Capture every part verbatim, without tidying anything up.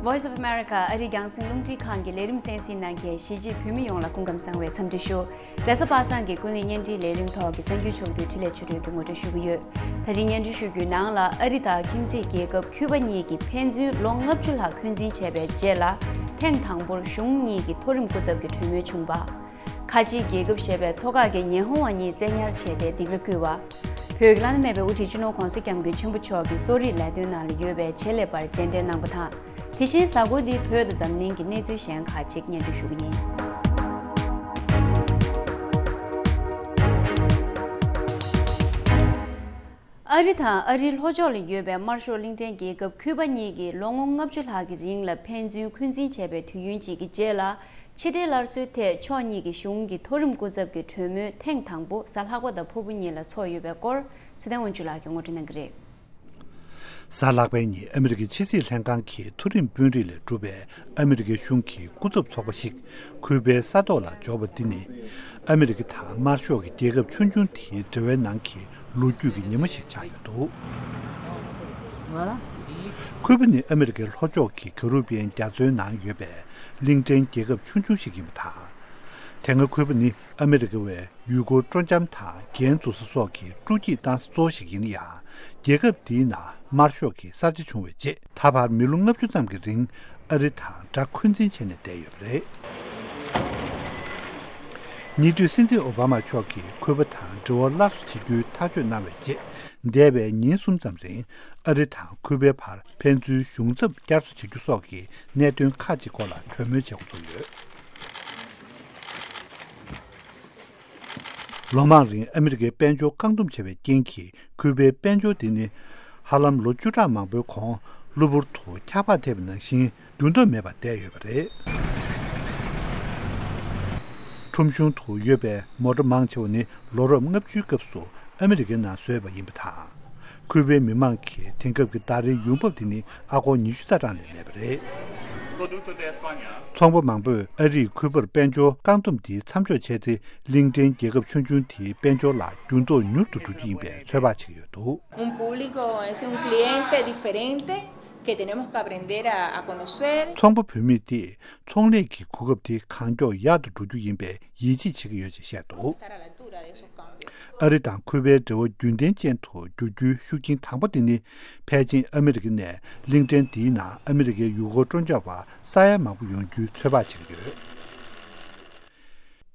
Voice of America ཨ་རིའི་རྒྱང་སྲིང་རླུང་འཕྲིན་ཁང་གི་ལས་རིམ་གསན་གཟིགས་གནང་མཁན་གཞིས་བྱེས་བོད་མི་ཡོངས་ལ་སྐུ་ཁམས་བཟང་བའི་འཚམས་འདྲི་ཞུ། རེས་གཟའ་པ་སངས་ཀྱི་ཀུན་གླེང་བརྙན་འཕྲིན་ལས་རིམ་ཐོག་གི་གསར་འགྱུར་ཕྱོགས་བསྡུས་འཕྲིན་ལས་ཆོས་སྒྲོན་གྱིས་ངོ་སྤྲོད་ཞུ་གི་ཡོད། ད་རིང་བརྙན་འཕྲིན་ཞུ་རྒྱུའི་ནང་ལ་ཨ་རི་དང་ཁྱིམ་མཚེས་རྒྱལ་ཁབ་ཁྱུ་པ་གཉིས་ཀྱིས་ཕན་ཚུན་ལོ་ལྔ་བཅུ་ལྷག་འཁོན་འཛིན་བྱས་པའི་རྗེས་ལ་ཐེངས་དང་པོར་གཞུང་གཉིས་ཀྱི་མཐོ་རིམ་སྐུ་ཚབ་ཀྱི་གྲོས་མོལ་བྱུང་བ། ཁ་ཆེའི་རྒྱལ་ཁབ་ཞེས་པའི་ཚོ་ཁག་གིས་ཉི་ཧོང་བ་གཉིས་བཙན་ཉར་བྱས་ཏེ་སྡིགས་ར་བསྐུལ་བ། བོད་ཀྱི་བླ་ན་མེད་པའི་དབུ་ཁྲིད་སྤྱི་ནོར་༧གོང་ས་༧སྐྱབས་མགོན་ཆེན་པོ་མཆོག་གིས་གསོ་རིག་ལས་དོན་ནང་ལ་ཡོད་པའི་ཆེད་ལས་པར་རྗེས་འབྲེལ་གནང་པ་དང་། དེ་བཞིན་གཟའ་འཁོར་འདིའི་བོད་དང་འཛམ་གླིང་གི་གནས་ཚུལ་གཞན་ཁག་ཅིག་སྙན་སྒྲོན་ཞུ་གི་ཡིན། ཨ་རི་དང་ཨ་རིའི་ལྷོ་ཕྱོགས་ལ་ཡོད་པའི་དམར་ཤོག་གླིང་ཕྲན་རྒྱལ་ཁབ་ཁྱུ་པ་གཉིས་ཀྱིས་ལོ་ངོ་ལྔ་བཅུ་ལྷག་གི་རིང་ལ་ཕན་ཚུན་འཁོན་འཛིན་བྱས་པའི་དུས་ཡུན་གཅིག་གི་རྗེས་ལ། ཕྱི་འབྲེལ་སླར་གསོའི་ཐད་ཕྱོགས་གཉིས་ཀྱི་གཞུང་གི་མཐོ་རིམ་སྐུ་ཚབ་ཀྱི་གྲོས་མོལ་ཐེངས་དང་པོ་གཟའ་ལྷག་པ་དང་ཕུར་བུ་གཉིས་ལ་འཚོགས་ཡོད་པའི་སྐོར་ཚེ་བརྟན་དབང་ཕྱུག་ལགས་ཀྱིས་ངོ་སྤྲོད་གནང་གི་རེད། གཟའ་ལྷག་པའི་ཉིན་ཨ་མི་རི་ཀའི་ཕྱི་སྲིད་ལྷན་ཁང་གི་མཐོ་རིམ་དཔོན་རིགས་ལས་གྲུབ་པའི་ཨ་མི་རི་ཀའི་གཞུང་གི་སྐུ་ཚབ་ཚོགས་པ་ཞིག་ཁུ་པའི་ས་ཐོག་ལ་འབྱོར་བ་འདི་ནི། ཨ་མི་རི་ཀ་དང་དམར་ཤོག་གི་རྒྱལ་ཁབ་ཆུང་ཆུང་དེའི་འབྲེལ་བའི་ནང་གི་ལོ་རྒྱུས་ཀྱི་ཉིན་མོ་ཞིག་ཆགས་ཡོད་འདུག་ཁུ་པ་ནི་ཨ་མི་རི་ཀའི་ལྷོ་ཕྱོགས་ཀྱི་ཀ་རུ་པི་ཡན་རྒྱ་མཚོའི་ནང་ཡོད་པའི་གླིང་ཕྲན་རྒྱལ་ཁབ་ཆུང་ཆུང་ཞིག་ཡིན་པ་དང་། དེ་སྔ་ཁུ་པ་ནི་ཨ་མི་རི་ཀ་བའི་ཡུལ་སྐོར་སྤྲོ་འཆམ་དང་རྒྱན་འཛུགས་ས་སོགས་ཀྱི་དཀྲུག་སྐྱིད་བཏང་ས་གཙོ་བོ་ཞིག་ཡིན་ན་ཡང་། རྒྱལ་ཁབ་འདིའི་ནང་དམར་ཤོག་གི་གསར་བརྗེ་བྱུང་བའི་རྗེས། ད་བར་མི་ལོ་ལྔ་བཅུ་ཙམ་གྱི་རིང་ཨ་རི་དང་དགྲ་འཁོན་འཛིན་བྱས་ནས་བསྡད་ཡོད་པ་རེད། ཉེ་དུས་སྲིད་འཛིན་ཨོ་བྷ་མ་མཆོག་གིས་ཁུ་པ་དང་འབྲེལ་བ་སླར་གསོ་བྱེད་རྒྱུའི་ཐག་གཅོད་གནང་བའི་རྗེས། འདས་པའི་ཉིན་གསུམ་ཙམ་རིང་ཨ་རི་དང་ཁུ་པའི་བར་ཕན་ཚུན་གཞུང་ཚབ་བསྐྱར་གསོ་བྱེད་རྒྱུ་སོགས་ཀྱི་གནད་དོན་ཁག་ཅིག་སྐོར་ལ་གྲོས་མོལ་བྱེད་འགོ་ཚུགས་ཡོད། ལོ་མང་རིང་ཨ་མི་རི་ཀའི་དཔལ་འབྱོར་བཀག་སྡོམ་བྱས་པའི་རྐྱེན་གྱིས་ཁུ་པའི་དཔལ་འབྱོར་དེ་ནི་ཧ་ལམ་ལོ་བཅུ་ཕྲག་མང་པོའི་གོང་གློ་བུར་དུ་འཁྱག་པ་ཐེབས་པ་ནང་བཞིན་འགྱུར་ལྡོག་མེད་པར་བསྡད་ཡོད་པ་རེད། ཁྲོམ་གཞུང་དུ་ཡོད་པའི་མོ་ཊ་མང་ཆེ་བ་ནི་ལོ་རབས་ལྔ་བཅུའི་སྐབས་སུ་ཨ་མི་རི་ཀའི་ནང་བཟོས་པ་ཡིན་པ་དང་། ཁུ་པའི་མི་མང་གིས་དེང་སྐབས་ཀྱི་ཟླ་རེའི་ཡོང་འབབ་དེ་ནི་ཨ་སྒོར་ཉི་ཤུ་རྩ་གྲངས་ལས་མེད་པ་རེད། ཚོང་པ་མང་པོས་ཨ་རིས་ཁུ་པར་དཔལ་འབྱོར་བཀག་སྡོམ་དེ་མཚམས་འཇོག་བྱས་ཚེ་གླིང་ཕྲན་རྒྱལ་ཁབ་ཆུང་ཆུང་དེའི་དཔལ་འབྱོར་ལ་འགྱུར་ལྡོག་མྱུར་དུ་འགྲོ་རྒྱུ་ཡིན་པའི་ཚོད་དཔག་བྱེད་ཀྱི་ཡོད་འདུག Un público es un cliente diferente que tenemos que aprender a, a conocer. ཚོང་པ་བུད་མེད་དེས་ཚོང་ལས་ཀྱི་གོ་སྐབས་དེ་གང་མགྱོགས་ཡག་ཏུ་འགྲོ་རྒྱུ་ཡིན་པའི་ཡིད་ཆེས་བྱེད་ཀྱི་ཡོད་ཅེས་བཤད་འདུག་ཨ་རི་དང་ཁུ་པའི་འབྲེལ་བ་རྒྱུན་ལྡན་ཅན་དུ་འགྱུར་རྒྱུའི་ཤུགས་རྐྱེན་དང་པོ་དེ་ནི། ཕལ་ཆེར་ཨ་མི་རི་ཀ་ནས་གླིང་ཕྲན་འདིའི་ནང་ཨ་མི་རི་ཀའི་ཡུལ་སྐོར་སྤྲོ་འཆམ་པ་ས་ཡ་མང་པོ་ཡོང་རྒྱུའི་ཚོད་དཔག་བྱེད་ཀྱི་ཡོད།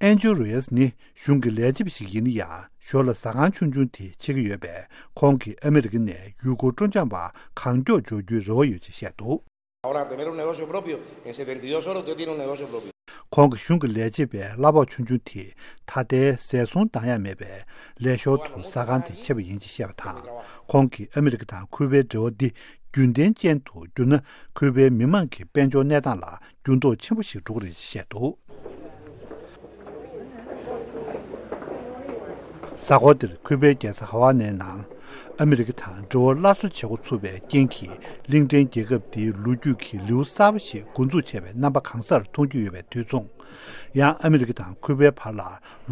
ཨན་ཇུ་རེས་ནི་གཞུང་གི་ལས་བྱེད་པ་ཞིག་ཡིན་ན་ཡང་། ཞོར་ལ་ཟ་ཁང་ཆུང་ཆུང་དེ་ཕྱེ་གི་ཡོད་པས། ཁོང་གིས་ཨ་མི་རི་ཀ་ནས་ཡུལ་སྐོར་སྤྲོ་འཆམ་པ་གང་མགྱོགས་འབྱོར་རྒྱུའི་རེ་བ་ཡོད་ཅེས་བཤད་འདུག Ahora, tener un negocio propio. En setenta y dos horas usted tiene un negocio propio. ཁོང་གིས་གཞུང་གི་ལས་བྱེད་པའི་གླ་ཕོགས་ཆུང་ཆུང་དེ་ད་ལྟའི་ཟས་ཟོང་འདང་ཡག་མེད་པས་ལས་ཞོར་དུ་ཟ་ཁང་དེ་ཕྱེ་བ་ཡིན་ཅེས་བཤད་པ་དང་། ཁོང་གིས་ཨ་མི་རི་ཀ་དང་ཁུ་པའི་འབྲེལ་བ་འདི་རྒྱུན་ལྡན་ཅན་དུ་བསྒྱུར་ན། ཁུ་པའི་མི་མང་གི་དཔལ་འབྱོར་གནས་སྟངས་ལ་འགྱུར་ལྡོག་ཆེན་པོ་ཞིག་འགྲོ་གི་རེད་ཅེས་བཤད་འདུག་གཟའ་འཁོར་འདིར་ཁུ་པའི་རྒྱལ་ས་ཧ་ཝ་ནའི་ནང་ཨ་མི་རི་ཀ་དང་འབྲེལ་བ་སླར་གསོ་བྱེད་འགོ་ཚུགས་པའི་རྐྱེན་གྱིས། གླིང་ཕྲན་རྒྱལ་ཁབ་འདིའི་ལོ་རྒྱུས་ཀྱི་ལེའུ་གསར་པ་ཞིག་འགོ་འཛུགས་བྱས་པའི་རྣམ་པ་གང་སར་མཐོང་རྒྱུ་ཡོད་པའི་དུས་མཚུངས། ཡང་ཨ་མི་རི་ཀ་དང་ཁུ་པའི་བར་ལ་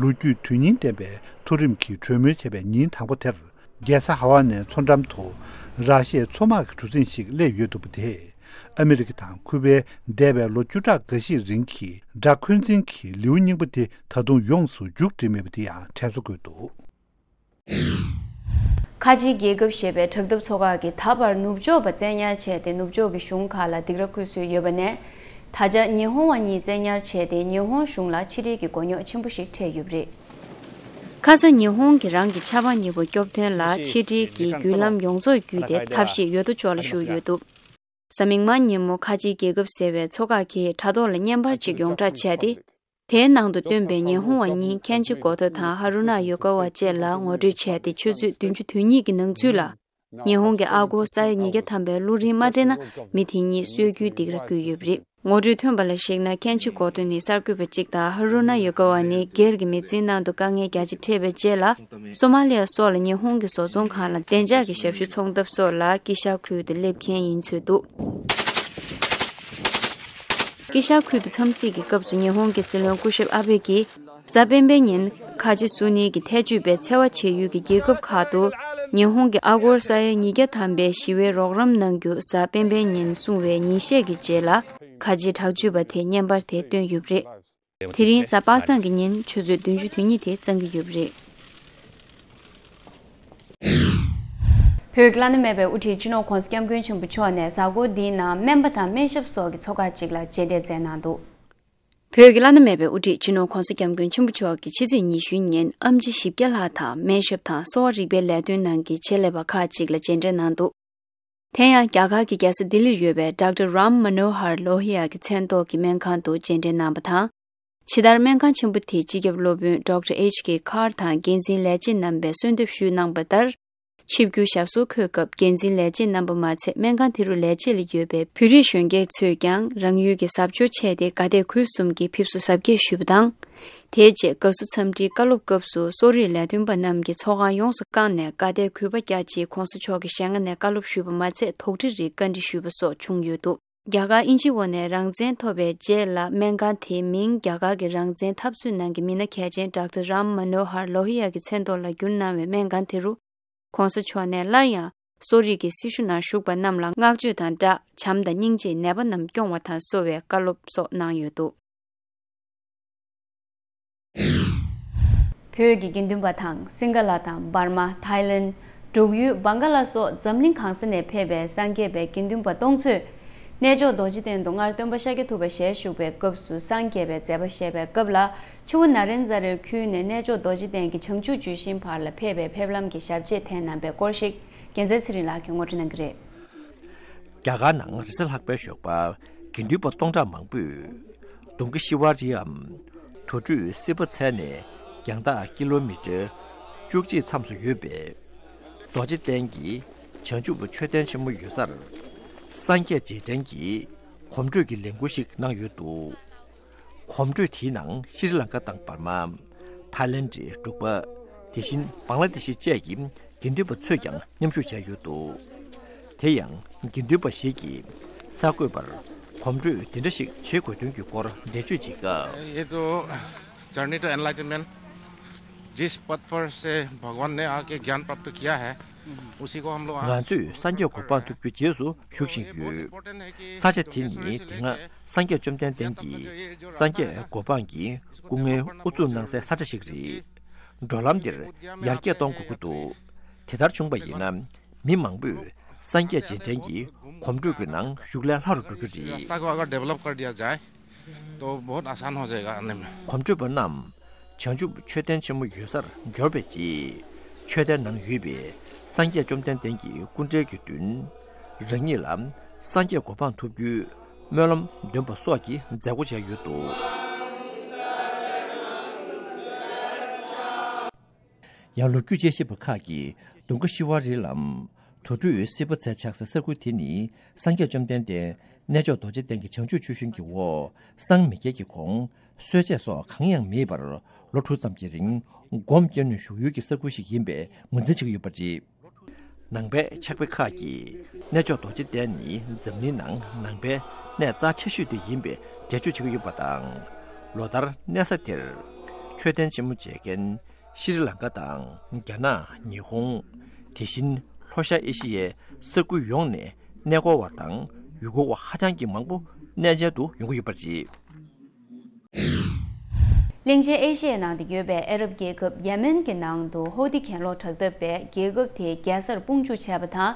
ལོ་རྒྱུས་དོན་སྙིང་ལྡན་པའི་མཐོ་རིམ་གྱི་གྲོས་མོལ་བྱས་པའི་ཉིན་དང་པོ་དེར། རྒྱལ་ས་ཧ་ཝ་ནའི་མཚོ་འགྲམ་དུ་ར་ཤའི་མཚོ་དམག་གི་གྲུ་གཟིངས་ཤིག་སླེབས་ཡོད་འདུག་པ་དེས། ཨ་མི་རི་ཀ་དང་ཁུ་པའི་འདས་པའི་ལོ་བཅུ་ཕྲག་འགའ་ཤས་རིང་གི་དགྲ་འཁོན་འཛིན་གྱི་ལེའུ་རྙིང་པ་དེ་ད་དུང་ཡོངས་སུ་མཇུག་སྒྲིལ་མེད་པ་དེ་ཡང་དྲན་གསོ་དགོས་འདུག་ཁ་ཆེའི་རྒྱལ་ཁབ་ཞེས་པའི་དྲག་འཐབ་ཚོ་ཁག་གིས་ད་བར་ནུབ་ཕྱོགས་པ་བཙན་ཉར་བྱས་ཏེ། ནུབ་ཕྱོགས་ཀྱི་གཞུང་ཁག་ལ་སྡིགས་ར་བསྐུལ་སྲོལ་ཡོད་པ་ནས། ད་ཆ་ཉི་ཧོང་བ་གཉིས་བཙན་ཉར་བྱས་ཏེ། ཉི་ཧོང་གཞུང་ལ་ཕྱི་འབྲེལ་གྱི་མགོ་རྙོག་ཆེན་པོ་ཞིག་འཕྲད་ཡོད་པ་རེད། ཁ་སང་ཉི་ཧོང་གིས་རང་གི་ཆབ་འབངས་གཉིས་པོ་སྐྱོབ་དོན་ལ་ཕྱི་འབྲེལ་གྱི་བརྒྱུད་ལམ་ཡོངས་རྫོགས་བརྒྱུད་དེ་ཐབས་ཤེས་ཡོད་དོ་ཅོག་ལ་ཞུགས་ཡོད་འདུག་གཟའ་མིག་དམར་ཉིན་མོ་ཁ་ཆེའི་རྒྱལ་ཁབ་ཟེར་བའི་ཚོ་ཁག་གིས་དྲ་ཐོག་ལ་བརྙན་པར་ཅིག་ཡོངས་བསྒྲགས་བྱས་ཏེ། དེའི་ནང་དུ་བཏོན་པའི་ཉི་ཧོང་བ་གཉིས་ཁེན་ཆི་གོ་ཏོ་དང་ཧ་རུ་ན་ཡོ་ཀ་ཝ་བཅས་ལ་ངོ་སྤྲོད་བྱས་ཏེ། ཆུ་ཚོད་བདུན་ཅུ་དོན་གཉིས་ཀྱི་ནང་ཚུད་ལ། ཉི་ཧོང་གི་ཨ་སྒོར་ས་ཡ་ཉིས་བརྒྱ་ཐམ་པའི་གློག་རིན་མ་སྤྲད་ན། མི་དེ་གཉིས་གསོད་རྒྱུའི་སྡིགས་ར་བསྐུལ་ཡོད་པ་རེད། ངོ་སྤྲོད་ཐོན་པ་ལ་གཞིགས་ན། ཁེན་ཆི་གོ་ཏོ་ནི་གསར་འགོད་པ་གཅིག་དང་། ཧ་རུ་ན་ཡོ་ཀ་ཝ་ནི་སྒེར་གྱི་མི་ཚེའི་ནང་དུ་དཀའ་ངལ་རྒྱ་ཆེ་འཕྲད་པའི་རྗེས་ལ། སོ་མ་ལི་ཡ་སོགས་ལ་ཉི་ཧོང་གི་བཟོ་ཚོང་ཁང་ལ་བདེ་འཇགས་ཀྱི་ཞབས་ཞུ་ཚོང་ཐབས་སོགས་ལ་དཀྱིལ་ཤར་ཁུལ་དུ་སླེབས་མཁན་ཡིན་ཚུལ་འདུག་དཀྱིལ་ཤར་ཁུལ་དུ་འཚམས་གཟིགས་ཀྱི་སྐབས་སུ། ཉི་ཧོང་གི་སྲིད་བློན་སྐུ་ཞབས་ཨ་བྷེ་ཀྱིས། གཟའ་སྤེན་པའི་ཉིན། ཁ་ཆེ་སུ་ནི་གི་ཐལ་ཆུ་བའི་འཚེ་བ་བྱེད་ཡུལ་གྱི་རྒྱལ་ཁབ་ཁག་ཏུ། ཉི་ཧོང་གི་ཨ་སྒོར་ས་ཡ་ཉིས་བརྒྱ་ཐམ་པའི་ཞི་བའི་རོགས་རམ་གནང་རྒྱུ་གཟའ་སྤེན་པའི་ཉིན་གསུངས་པའི་ཉིན་ཤས་ཀྱི་རྗེས་ལ་ཁ་ཆེའི་དྲག་སྤྱོད་པ་དེས་བརྙན་པར་དེ་བཏོན་ཡོད་པ་རེད། དེ་རིང་གཟའ་པ་སངས་ཀྱི་ཉིན་ཆུ་ཚོད་བདུན་ཅུ་དོན་གཉིས་དེ་གཙང་གི་ཡོད་པ་རེད། བོད་ཀྱི་བླ་ན་མེད་པའི་དབུ་ཁྲིད་སྤྱི་ནོར་༸གོང་ས་༸སྐྱབས་མགོན་ཆེན་པོ་མཆོག་ནས་གཟའ་འཁོར་འདིའི་ནང་སྨན་པ་དང་སྨན་ཞབས་སོགས་ཀྱི་ཚོགས་ཁག་ཅིག་ལ་མཇལ་འཕྲད་མཛད་གནང་འདུག་བོད་ཀྱི་བླ་ན་མེད་པའི་དབུ་ཁྲིད་སྤྱི་ནོར་༸གོང་ས་༸སྐྱབས་མགོན་ཆེན་པོ་མཆོག་གིས་ཕྱི་ཚེས་ཉི་ཤུའི་ཉིན་ཨེམ་ཆི་བཞི་བརྒྱ་ལྷག་དང་སྨན་ཞབས་དང་གསོ་བ་རིག་པའི་ལས་དོན་ནང་གི་ཆེད་ལས་པ་ཁག་ཅིག་ལ་མཇལ་འཕྲད་གནང་འདུག་དེ་ཡང་རྒྱ་གར་གྱི་རྒྱལ་ས་ལྡི་ལིར་ཡོད་པའི་ཌོག་ཊར་རམ་མ་ནོ་ཧར་ལོ་ཧི་ཡ་གི་མཚན་ཐོག་གི་སྨན་ཁང་དུ་མཇལ་འཕྲད་གནང་བ་དང་། ཇི་ལྟར་སྨན་ཁང་ཆེན་པོ་དེའི་སྤྱི་ཁྱབ་སློབ་དཔོན་ཌོག་ཊར་ཨེཆ་ཀེ་ཁར་དང་འགན་འཛིན་ལས་བྱེད་རྣམ་པས་གསོལ་འདེབས་ཞུས་གནང་བ་ལྟར། ཆིབས་བསྒྱུར་ཞབས་སོར་འཁོད་སྐབས་འགན་འཛིན་ལས་བྱེད་རྣམ་པ་མ་ཚད་སྨན་ཁང་དེ་རུ་ལས་བྱེད་ལ་ཡོད་པའི་བོད་རིགས་གཞོན་སྐྱེས་ཚོས་ཀྱང་རང་ཡུལ་གྱི་གཟབ་མཆོར་ཆས་ཏེ་དགའ་དད་གུས་གསུམ་གྱིས་ཕེབས་བསུ་གཟབ་རྒྱས་ཞུས་པ་དང་། དེའི་རྗེས་དགའ་བསུ་འཚམས་འདྲིའི་བཀའ་སློབ་སྐབས་སུ་གསོ་རིག་ལས་དོན་པ་རྣམས་ཀྱིས་ཚོགས་ཁང་ཡོངས་སུ་བཀང་ནས་དགའ་དད་གུས་པ་རྒྱ་ཆེའི་༸གོང་ས་མཆོག་གི་ཞལ་སྔ་ནས་བཀའ་སློབ་ཞུས་པ་མ་ཚད་དོགས་འདྲི་རིགས་བཀའ་འདྲི་ཞུས་པ་སོགས་བྱུང་ཡོད་འདུག་རྒྱ་གར་དབྱིན་ཇིའི་འོག་ནས་རང་བཙན་ཐོབ་པའི་རྗེས་ལ་སྨན་ཁང་དེའི་མིང་རྒྱ་གར་གྱི་རང་བཙན་འཐབ་རྩོད་ནང་གི་མི་སྣ་གལ་ཆེན་ཌོག་ཊར་རམ་མ་ནོ་ཧར་ལོ་ཧི་ཡ་གི་མཚན་ཐོག་ལ་བསྒྱུར་གནང་བའི་སྨན་ཁང་དེ་རུ། ༸གོང་ས་མཆོག་ནས་སླར་ཡང་གསོ་རིག་གི་སྲི་ཞུ་ནང་ཞུགས་པ་རྣམས་ལ་བསྔགས་བརྗོད་དང་སྦྲགས་བྱམས་དང་སྙིང་རྗེས་ནད་པ་རྣམས་སྐྱོང་བ་དང་གསོ་བའི་བཀའ་སློབ་སོགས་གནང་ཡོད་འདུག་བོད་ཀྱི་དགེ་འདུན་པ་དང་སིང་ག་ལ་དང་འབར་མ། ཐའི་ལན། འབྲུག་ཡུལ་བང་ག་ལ་སོགས་འཛམ་གླིང་གང་ས་ནས་ཕེབས་པའི་སངས་རྒྱས་པའི་དགེ་འདུན་པ་སྟོང་ཚོས་གནས་མཆོག་རྡོ་རྗེ་གདན་དུ་སྔར་སྟོན་པ་ཤཱཀྱ་ཐུབ་པ་ཞལ་བཞུགས་པའི་སྐབས་སུ་སངས་རྒྱས་པའི་མཛད་པ་བཤད་པའི་སྐབས་ལ། ཆུ་བོ་ནཱ་རེན་ཛ་རའི་ཁུལ་ནས་གནས་མཆོག་རྡོ་རྗེ་གདན་གྱི་བྱང་ཆུབ་ཇུས་གཞིའི་བར་ལ་ཕེབས་པའི་ཕེབས་ལམ་གྱི་ཞབས་རྗེས་དེ་རྣམ་པའི་སྐོར་ཞིག་རྒྱལ་མཚན་ཚེ་རིང་ལགས་ཀྱིས་ངོ་སྤྲོད་གནང་གི་རེད། རྒྱ་གར་ནང་རེས་གཟའ་ལྷག་པའི་ཞོགས་པ་དགེ་འདུན་པ་སྟོང་ཕྲག་མང་པོས་གདུང་གི་ཤི་བ་རིའམ་དུར་ཁྲོད་སིལ་བ་ཚལ་ནས་རྒྱང་ཐག་ཀི་ལོ་མི་ཊར་བཅུ་གཅིག་མཚམས་སུ་ཡོད་པའི་རྡོ་རྗེ་གདན་གྱི་བྱང་ཆུབ་མཆོད་རྟེན་ཆེན་མོ་ཡོད་སར་སངས་རྒྱས་རྗེས་དྲན་གྱི་གོམ་བགྲོད་ཀྱི་ལས་འགུལ་ཞིག་གནང་ཡོད་འདུག་གོམ་བགྲོད་དེའི་ནང་ཤྲི་ལང་ཀ་དང་འབར་མ། ཐའི་ལེན་ཌི། འབྲུག་པ། དེ་བཞིན་བང་ལ་དེ་ཤི་བཅས་ཀྱི་དགེ་འདུན་པ་ཚོས་ཀྱང་མཉམ་ཞུགས་བྱས་ཡོད་འདུག་དེ་ཡང་དགེ་འདུན་པ་ཞིག་གིས་གསར་འགོད་པར་གོམ་བགྲོད་འདི་འདྲ་ཞིག་བྱེད་དགོས་དོན་གྱི་སྐོར་འགྲེལ་བརྗོད་བྱེད་སྐབས། ये तो journey to enlightenment, जिस पथ पर से भगवान ने आके ज्ञान प्राप्त किया है, उसी को हम लोग आज ང་ཚོས་སངས་རྒྱས་གོ་འཕང་ཐོབ་རྒྱུའི་རྗེས་སུ་ཞུགས་བཞིན་ཡོད། ས་ཆ་དེ་ནི་དེ་སྔ་སངས་རྒྱས་བཅོམ་ལྡན་འདས་ཀྱིས་སངས་རྒྱས་གོ་འཕང་གི་སྐུ་ངལ་དབུ་འཛུགས་གནང་སའི་ས་ཆ་ཞིག་རེད། འགྲོ་ལམ་འདིར་ཡར་རྒྱས་གཏོང་དགོས་ཀྱི་འདུག་དེ་ལྟར་བྱུང་བ་ཡིན་ན། མི་མང་པོས་སངས་རྒྱས་རྗེས་དྲན་གྱི་གོམ་བགྲོད་ཀྱི་ནང་ཞུགས་ལས་སླ་རུ་འགྲོ་རྒྱུ་རེད། रास्ता को अगर डेवलप कर दिया जाए, तो बहुत आसान हो जाएगा आने में। གོམ་བགྲོད་པ་རྣམས་བྱང་ཆུབ་མཆོད་རྟེན་ཆེན་མོ་ཡོད་སར་འབྱོར་བའི་རྗེས། མཆོད་རྟེན་ནང་ཡོད་པའི་སངས་རྒྱས་བཅོམ་ལྡན་འདས་ཀྱི་སྐུ་འདྲའི་གི་མདུན། རང་ཉིད་ལ་སངས་རྒྱས་གོ་འཕང་ཐོབ་རྒྱུའི་སྨོན་ལམ་འདོན་པ་སོགས་ཀྱི་མཛད་སྒོ་བྱས་ཡོད་འདུག་ཡང་ལོ་རྒྱུས་དཔྱད་ཞིབ་པ་ཁག་གིས་གདུང་གི་ཤི་བ་རི་ལམ་དུར་ཁྲོད་སིལ་བ་ཚལ་ཆགས་སའི་ས་ཁུལ་དེ་ནི་སངས་རྒྱས་བཅོམ་ལྡན་འདས་གནས་མཆོག་རྡོ་རྗེ་གདན་གྱི་བྱང་ཆུབ་ཆོས་གཞུང་གི་འོག་སངས་མི་རྒྱས་ཀྱི་གོང་གསོལ་ཆས་སོགས་གང་ཡང་མེད་པར་ལོ་དྲུག་ཙམ་གྱི་རིང་སྒོམ་སྐྱེ་གནས་བཞུགས་ཡུལ་གྱི་ས་ཁུལ་ཞིག་ཡིན་པའི་ངོས་འཛིན་བྱེད་ཀྱི་ཡོད་པ་རེད། ནང་པའི་ཕྱག་དཔེ་ཁག་གིས་གནས་མཆོག་རྡོ་རྗེ་གདན་ནི་འཛམ་གླིང་ནང་ནང་པའི་གནས་རྩ་ཆེ་ཤོས་དེ་ཡིན་པའི་འགྲེལ་བརྗོད་བྱེད་ཀྱི་ཡོད་པ་དང་། ལོ་ལྟར་གནས་ས་དེར་མཆོད་རྟེན་ཆེན་མོ་མཇལ་མཁན་ཤྲི་ལང་ཀ་དང་རྒྱ་ནག་ཉི་ཧོང་། དེ་བཞིན་ལྷོ་ཤར་ཨེ་ཤི་ཡའི་ས་ཁུལ་ཡོངས་ནས་གནས་སྐོར་བ་དང་ཡུལ་སྐོར་བ་ཧ་ཅང་གི་མང་པོ་གནས་མཇལ་དུ་ཡོང་གི་ཡོད་པ་རེད། གླིང་ཆེན་ཨེ་ཤི་ཡའི་ནང་དུ་ཡོད་པའི་ཨ་རབ་རྒྱལ་ཁབ་ཡེ་མེན་གྱི་ནང་དུ་ཧོ་ཏི་གྱེན་ལོག་དྲག་འཐབ་པས་རྒྱལ་ཁབ་དེའི་རྒྱལ་སར་དཔུང་འཇུག་བྱས་པ་དང་།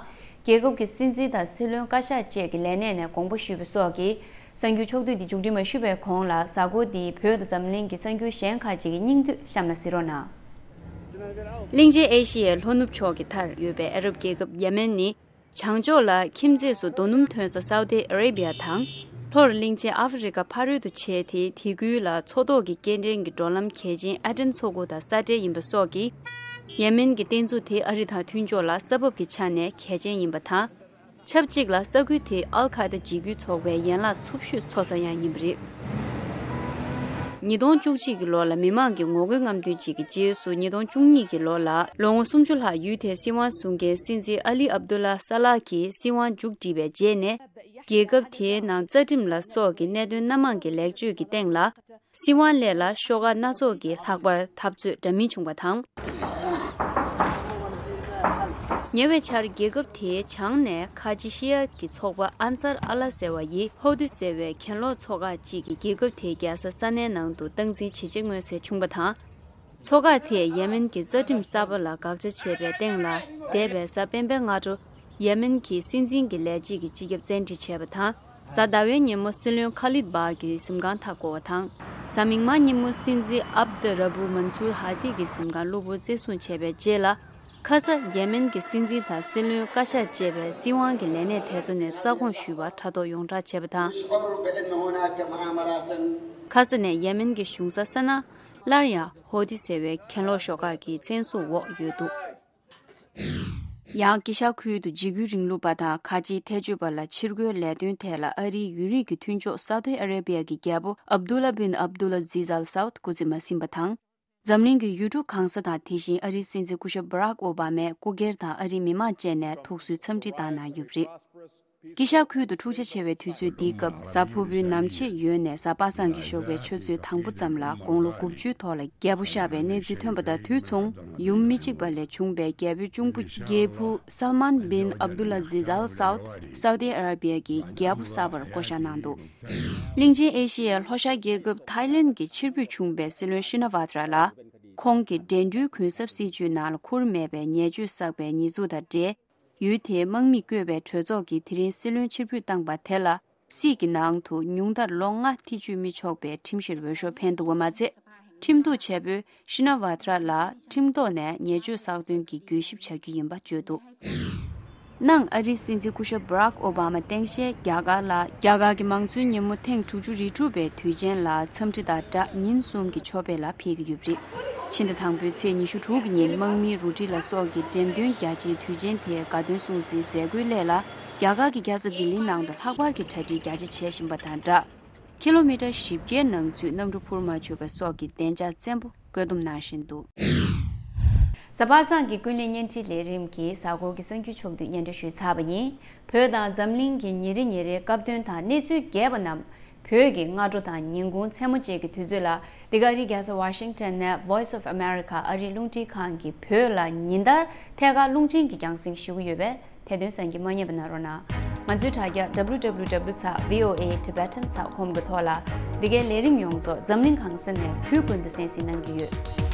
རྒྱལ་ཁབ་ཀྱི་སྲིད་འཛིན་དང་སྲིད་བློན་བཀའ་ཤག་བཅས་ཀྱི་ལས་གནས་ནས་དགོངས་པ་ཞུས་པ་སོགས་ཀྱིས། གསར་འགྱུར་ཕྱོགས་བསྡུས་འདི་མཇུག་སྒྲིལ་མ་ཞུས་པའི་གོང་ལ་གཟའ་འཁོར་འདིའི་བོད་དང་འཛམ་གླིང་གི་གསར་འགྱུར་གཞན་ཁག་ཅིག་གི་སྙིང་བསྡུས་གཤམ་ལ་གཟིགས་རོགས་གནང་། གླིང་ཆེན་ཨེ་ཤི་ཡའི་ལྷོ་ནུབ་ཕྱོགས་ཀྱི་མཐར་ཡོད་པའི་ཨ་རབ་རྒྱལ་ཁབ་ཡེ་མེན་ནི། བྱང་ཕྱོགས་ལ་ཁྱིམ་མཚེས་སུ་རྡོ་སྣུམ་ཐོན་ས་སའུ་ཏི་ཨ་རེ་བི་ཡ་དང་། ལྷོར་གླིང་ཆེན་ཨ་ཧྥེ་རི་ཀ་ཕ་རོལ་དུ་བྱས་ཏེ། དེ་ཁུལ་ལ་མཚོ་ཐོག་གི་སྐྱེལ་འདྲེན་གྱི་འགྲོ་ལམ་གལ་ཆེན་ཨ་ཏན་མཚོ་ཁུག་དང་ས་འབྲེལ་ཡིན་པ་སོགས་ཀྱིས། ཡེ་མེན་གྱི་རྟེན་མཛོད་དེ་ཨ་རི་དང་མཐུན་ཕྱོགས་ལ་ས་བབ་ཀྱི་ཆ་ནས་གལ་ཆེན་ཡིན་པ་དང་། ཆབས་ཅིག་ལ་ས་ཁུལ་དེ་ཨལ་ཁ་ད་འཇིགས་སྐུལ་ཚོགས་པའི་ཡན་ལག་ཚུབ་ཤོས་ཚོགས་ས་ཡང་ཡིན་པ་རེད། ཉིས་སྟོང་བཅུ་གཅིག་གི་ལོ་ལ་མི་མང་གི་ངོ་རྒོལ་རྔམ་སྟོན་ཅིག་གི་རྗེས་སུ། ཉིས་སྟོང་བཅུ་གཉིས་ཀྱི་ལོ་ལ་ལོ་ངོ་སུམ་ཅུ་ལྷག་ཡུལ་དེའི་སྲིད་དབང་བཟུང་མཁན་སྲིད་འཛིན་ཨ་ལི་ཨབ་དུ་ལ་ས་ལག་གིས་སྲིད་དབང་མཇུག་བསྒྲིལ་བའི་རྗེས་ནས། རྒྱལ་ཁབ་དེའི་ནང་རྩ་ཁྲིམས་ལ་སོགས་ཀྱི་གནད་དོན་སྣ་མང་གི་ལེགས་བཅོས་ཀྱི་སྟེང་ལ། སྲིད་དབང་སླད་ལ་ཤོག་ཁག་སྣ་ཚོགས་ཀྱིས་ལྷག་པར་འཐབ་རྩོད་འདྲ་མིན་བྱུང་བ་དང་། ཉེ་བའི་ཆར་རྒྱལ་ཁབ་དེའི་བྱང་ནས་ཁ་ཆེ་ཤི་ཡ་གི་ཚོགས་པ་ཨན་སར་ཨ་ལ་ཟེར་བ་ཡིས་ཧོ་ཏི་ཟེར་བའི་གྱེན་ལོག་ཚོགས་ཁག་ཅིག་གིས་རྒྱལ་ཁབ་དེའི་རྒྱལ་ས་ས་ནའི་ནང་དུ་སྟངས་འཛིན་བྱེད་ཆེད་མངོན་གསལ་བྱུང་བ་དང་། ཚོགས་ཁག་དེས་ཡེ་མེན་གྱི་རྩ་ཁྲིམས་གསར་པ་ལ་དགག་བྱ་བྱས་པའི་སྟེང་ལ། འདས་པའི་གཟའ་སྤེན་པའི་སྔ་དྲོ། ཡེ་མེན་གྱི་སྲིད་འཛིན་གྱི་ལས་བྱེད་ཀྱི་སྤྱི་ཁྱབ་བཙན་ཁྲིད་བྱས་པ་དང་། གཟའ་ཟླ་བའི་ཉིན་མོ་སྲིད་བློན་ཁ་ལིད་བྷ་གི་གཟིམ་ཁང་མཐའ་བསྐོར་བ་དང་། གཟའ་མིག་དམར་ཉིན་མོ་སྲིད་འཛིན་ཨབ་དི་ར་བུ་མན་སུར་ཧ་ཏི་གི་གཟིམ་ཁང་གློ་བུར་བཙན་བཟུང་བྱས་པའི་རྗེས་ལ། ཁ་ས་ཡེ་མེན་གྱི་སྲིད་འཛིན་དང་སྲིད་བློན་བཀའ་ཤག་བཅས་པའི་སྲིད་དབང་གི་ལས་གནས་དེ་ཚོ་ནས་རྩ་དགོངས་ཞུས་པ་དྲ་ཐོག་ཡོངས་བསྒྲགས་བྱས་པ་དང་། ཁ་ས་ནས་ཡེ་མེན་གྱི་གཞུང་ས་སཱ་ནཱ་སླར་ཡང་ཧོ་ཏི་ཟེར་བའི་གྱེན་ལོག་ཤོག་ཁག་གི་བཙན་བཟུང་འོག་ཡོད་འདུག། ཡང་དཀྱིལ་ཤར་ཁུལ་དུ་འཇིགས་སྐུལ་རིང་ལུགས་པ་དང་ཁ་ཆེའི་ཐེ་བྱུས་པ་ལ་ཕྱིར་རྒོལ་ལས་དོན་ཐད་ལ་ཨ་རིའི་ཡུན་རིང་གི་མཐུན་ཕྱོགས་སཱ་ཏི་ཨ་རེ་བྷི་ཡ་གི་རྒྱལ་པོ་ཨབ་དུ་ལ་བིན་ཨབ་དུ་ལ་ཛི་ཛལ་སའུད་སྐུ་ཚེ་མ་ཟིན་པ་དང་། འཛམ་གླིང་གི་ཡུལ་གྲུ་གང་ས་དང་དེ་བཞིན་ཨ་རིའི་སྲིད་འཛིན་སྐུ་ཞབས་བྷ་རག་ཨོ་བྷ་མས་སྐུ་སྒེར་དང་ཨ་རིའི་མི་མང་བཅས་ནས་ཐུགས་གསོའི་འཚམས་འདྲི་བཏང་གནང་ཡོད་པ་རེད། དཀྱིལ་ཤར་ཁུལ་དུ་འཁྲུག་ཆ་ཆེ་བའི་དུས་ཚོད་འདིའི་སྐབས། གཟའ་ཕུར་བུའི་ནམ་ཕྱེད་ཡོལ་ནས་གཟའ་པ་སངས་ཀྱི་ཞོགས་པའི་ཆུ་ཚོད་དང་པོ་ཙམ་ལ་དགུང་ལོ་དགུ་བཅུའི་ཐོག་ལ་རྒྱལ་པོ་གཤེགས་པའི་གནས་ཚུལ་ཐོན་པ་དང་དུས་མཚུངས། ཡུམ་མི་གཅིག་པ་ལས་བྱུང་བའི་རྒྱལ་པོའི་གཅུང་པོ་རྒྱལ་བུ་སལ་མཱན་བིན་ཨབ་དུ་ལ་ཛི་ཛལ་སའུད་སའུ་ཏི་ཨ་ར་བི་ཡ་གི་རྒྱལ་པོ་གསར་པར་བསྐོ་བཞག་གནང་འདུག། གླིང་ཆེན་ཨེ་ཤི་ཡའི་ལྷོ་ཤར་རྒྱལ་ཁབ་ཐའི་ལེན་གྱི་ཕྱིར་འབུད་བྱུང་བའི་སྲིད་བློན་ཤི་ན་ཝ་ཐ་ར་ལ། ཁོང་གིས་འགྲན་བསྡུར་གུན་གསབ་སྲིད་ཇུས་ནང་ལ་ཁུར་མེད་པའི་ཉེས་སྤྱོད་བསགས་པའི་ཉེས་འཛུགས་དང་འབྲེལ། ཡུལ་དེའི་དམག་མིས་བསྐོས་པའི་གྲོས་ཚོགས་ཀྱིས་དེ་རིང་སྲིད་བློན་ཕྱིར་འབུད་བཏང་པ་དེ་ལ། སྲིད་ཀྱི་ནང་དུ་ཉུང་མཐར་ལོ་ལྔ་ཐེ་བྱུས་མི་ཆོག་པའི་ཁྲིམས་གཞིར་འོས་ཤོག་འཕེན་འདུག་པ་མ་ཚད། ཁྲིམས་གཏུག་བྱེད་པོས་ཤི་ན་ཝ་ཐ་ར་ལ་ཁྲིམས་ཐོག་ནས་ཉེས་སྤྱོད་བསགས་དོན་གྱི་འགྱོད་བཤགས་བྱ་རྒྱུ་ཡིན་པ་བརྗོད་འདུག། གནངས་ཨ་རིའི་སྲིད་འཛིན་སྐུ་ཞབས་བྷ་རག་ཨོ་བྷ་མ་སྟངས་དཔྱལ་རྒྱ་གར་ལ། རྒྱ་གར་གྱི་མང་གཙོའི་ཉིན་མོ་ཐེངས་དྲུག་ཅུ་རེ་དྲུག་པའི་དུས་ཆེན་ལ་འཚམས་འདྲི་དང་སྦྲགས་ཉིན་གསུམ་གྱི་ཆོས་དཔེ་ལ་ཕེབས་ཀྱི་ཡོད་པ་རེད། ཕྱི་ཟླ་དང་པོའི་ཚེས་ཉི་ཤུ་དྲུག་གི་ཉིན་དམག་མིའི་རུ་སྒྲིག་ལ་སོགས་ཀྱི་འགྲེམས་སྟོན་རྒྱ་ཆེའི་དུས་ཆེན་དེའི་དགའ་སྟོན་སྲུང་བརྩིའི་མཛད་སྒོའི་སླད་ལ། རྒྱ་གར་གྱི་རྒྱལ་ས་ལྡི་ལིའི་ནང་དུ་ལྷག་པར་གྱི་གྲ་སྒྲིག་རྒྱ་ཆེ་བྱེད་བཞིན་པ་དང་སྦྲགས། ཀི་ལོ་མི་ཊར་བཞི་བརྒྱའི་ནང་ཚུད་གནམ་གྲུ་འཕུར་མ་བཅུག་པ་སོགས་ཀྱི་བདེ་འཇགས་བཙན་པོ་བཀོད་འདོམས་གནང་བཞིན་འདུག། གཟའ་པ་སངས་ཀྱི་ཀུན་གླེང་བརྙན་འཕྲིན་ལས་རིམ་གྱི་གཟའ་འཁོར་གྱི་གསར་འགྱུར་ཕྱོགས་བསྡུས་སྙན་སྒྲོན་ཞུས་ཚར་བ་ཡིན། བོད་དང་འཛམ་གླིང་གི་ཉིན་རེ་ཉིན་རེའི་སྐབས་དོན་དང་གནས་ཚུལ་རྒྱས་པ་རྣམས། བོད་ཀྱི་སྔ་དྲོ་དང་ཉིན་གུང་མཚན་མོ་བཅས་ཀྱི་དུས་ཚོད་ལ། འདི་ག་ཨ་རིའི་རྒྱལ་ས་ཝ་ཤིང་ཊོན་ནས་Voice of America ཨ་རིའི་རླུང་འཕྲིན་ཁང་གིས་བོད་ལ་ཉིན་ལྟར་ཐད་ཀར་རླུང་འཕྲིན་གྱི་རྒྱང་སྲིང་ཞུ་གི་ཡོད་པས། དེ་དོན་གསན་གྱི་མ་བསྙེལ་བ་གནང་རོགས་གནང་། ང་ཚོའི་དྲ་རྒྱ་W W W dot V O A Tibetan dot com གི་ཐོག་ལ། འདི་གའི་ལས་རིམ་ཡོངས་རྫོགས་འཛམ་གླིང་གང་ས་ནས་དུས་ཀུན་ཏུ་གསན་གཟིགས་གནང་གི་ཡོད།